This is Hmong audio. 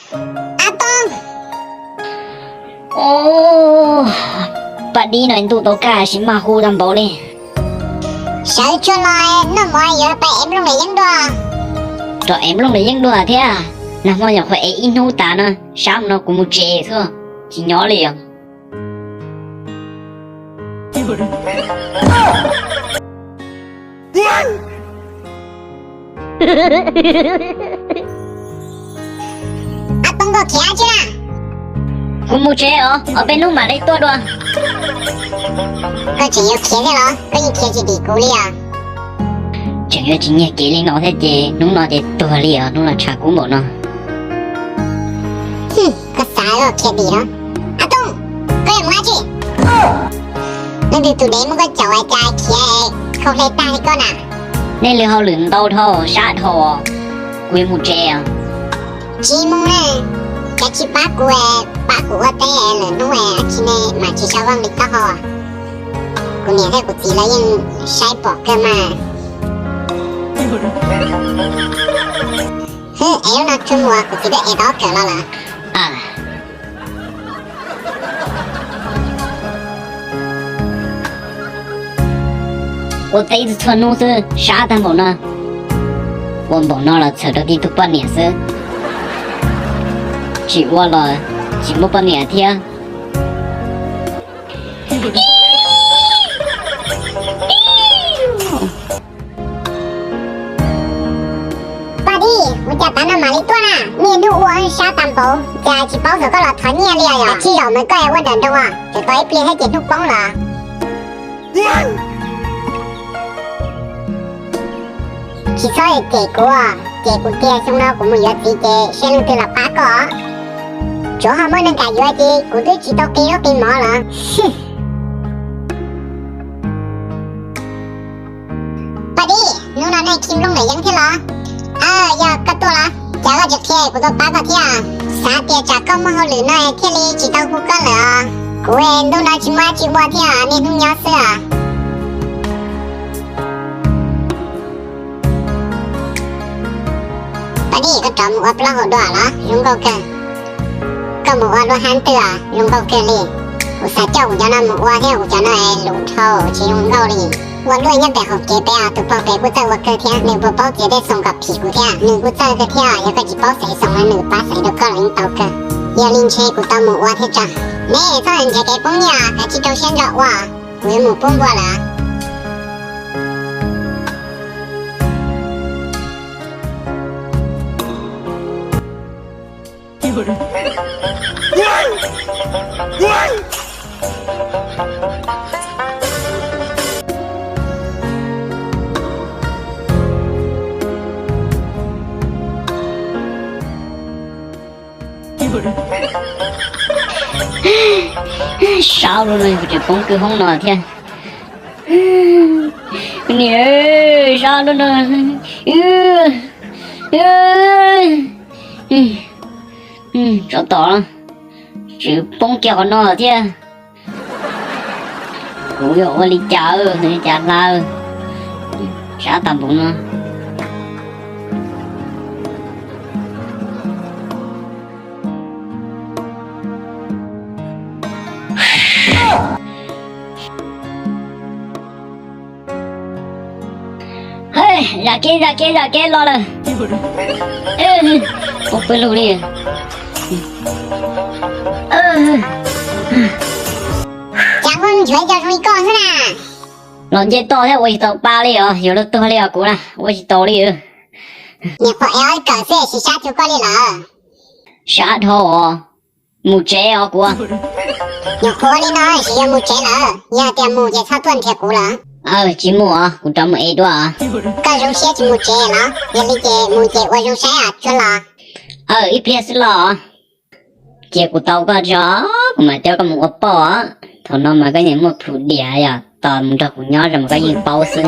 Ab Tooj. Paj Dib no ntuj tau kaj sis maj hu tag npaum li. Sawv tsuag los noj mov yuav pais ev nplooj nram yeeb dua. Rov ev nplooj nram yeeb dua thiab. Nag hmo nyuam qhuav ev ib hnub tas no, sab mus no kuv mus tsev xwb, tsis nyob li os. Ab Tooj, koj khiav tsi na? Kuv mus tsev os, ob peb hnub mam li tuaj dua. Koj tseem yuav khiav thiab los? Koj yeej khiav tsis dim kuv li os. Tseem yuav tsis nyiag kev li no thiab ces hnub no ces tuag li os, hnub no tshav kub npaum no. Koj xav koj khiav dim los? Ab Tooj, koj yuav mus dab tsi? Leej twg tus dev muab koj caum es cas khiav khau hle tag li koj na? Nej li hauj lwm ntau dhau sab dhau, kuv yuav mus tsev os. Tsis mus ne, cas tsis pab kuv, pab kuv ua teb lwm hnub es tsis ne mam tsis sab vaj li taub hau. Kuv niam thiab kuv txiv lawv yeej saib pom kawg mas. Hwb, es lub no tsuag mus, kuv txiv twb ev tau kawm los lawm. Ua teb txhua hnub xwb sab tag npaum no. Ua npaum no los txhawm rau tib tug poj niam xwb. Tsis ua los tsis muaj poj niam thiab. Paj Dib, ua cas tav no mam li tuaj na? Niaj hnub ua sab tag npaum, cas tsis paub xyov koj los thov nyiaj li os. Tsib zaug mas koj ua nrawm nroos os, tseem tos ib pliag thiab ces hnub poob los. Tsis txhob cem kuv, cem kuv tiag, xyoo no kuv mus yuav txiv ces seb leej twg los pab koj. Tsuav ho muaj neeg kam yuav ces kuv twb tsis tau qi zaub qi mov los. Paj Dib, hnub no nej khi nplooj nram yeeb thiab los? Aw, yog koj tuaj los? Cas koj tsis qhia kuv tuaj pab koj thiab? Xav tias tsam koj muaj hauj lwm no thiaj li tsis tau hu koj lawm os. Kuv ntuj no tsis muaj dab tsi ua thiab, niaj hnub nyob xwb os. Paj Dib, koj rov mus ua plaub hau dua los? Zoo nkauj kawg. Koj mus ua luaj hab twg os? Zoo nkauj kawg li. Kuv xav coj kuv cov no mus ua thiab, kuv cov no lus dhau tsis zoo nkauj li. Ua luaj nyob pem qaum kev pem os, tus pog pem kuj txawj ua kawg thiab, nws puas paub txiav tej xoos kom phim kuv thiab, nws kuj txawj kawg thiab. Yog koj tsis paub xaiv xoos no nws pab xaiv rau koj los yeej tau kawg. Yog li ntshe kuv tau mus ua thiab tso. Neb txhob nrhiav kev poob nyiaj, kav tsij rau siab ntso ua, kuv yuav mus pub npua lawm. Sab luaj no kuv tseem poob kwj hoob no thiab. Niam, sab luaj no. Tsov tom, tseem poob kiag qhov no thiab. Kuv yuav ua li cas, ua li cas hla, sab tag npaum no. Zam kev, zam kev, zam kev los lawm. Poob pawg lug li. Cas muaj nchuav cov zoo li koj xwb na. Los nce toj thiab ua tsis tau pa li os, yuav luag tuag li os kuv na, ua tsis tau li. Nyuam qhuav ev ob kawm xwb tsis sab cuag koj li lawm. Sab dhau os, mus tsev os kuv. Nyuam qhuav li no tsis yog mus tsev lawm, yog tias mus ces txhob tuaj nrhiav kuv lawm. Aw, tsis mus os, kuv rov mus ev dua. Koj zoo siab tsis mus tsev los? Yog li ces mus ces ua zoo saib os, tsuag los. Aw, ib pliag xwb los. Cia kuv tau koj tso, kuv mam coj koj mus ua poj os. Thaum no mas koj yeej muaj plhus diam yog tos mus nrog kuv nyob zoo mas koj yeej paub xwb.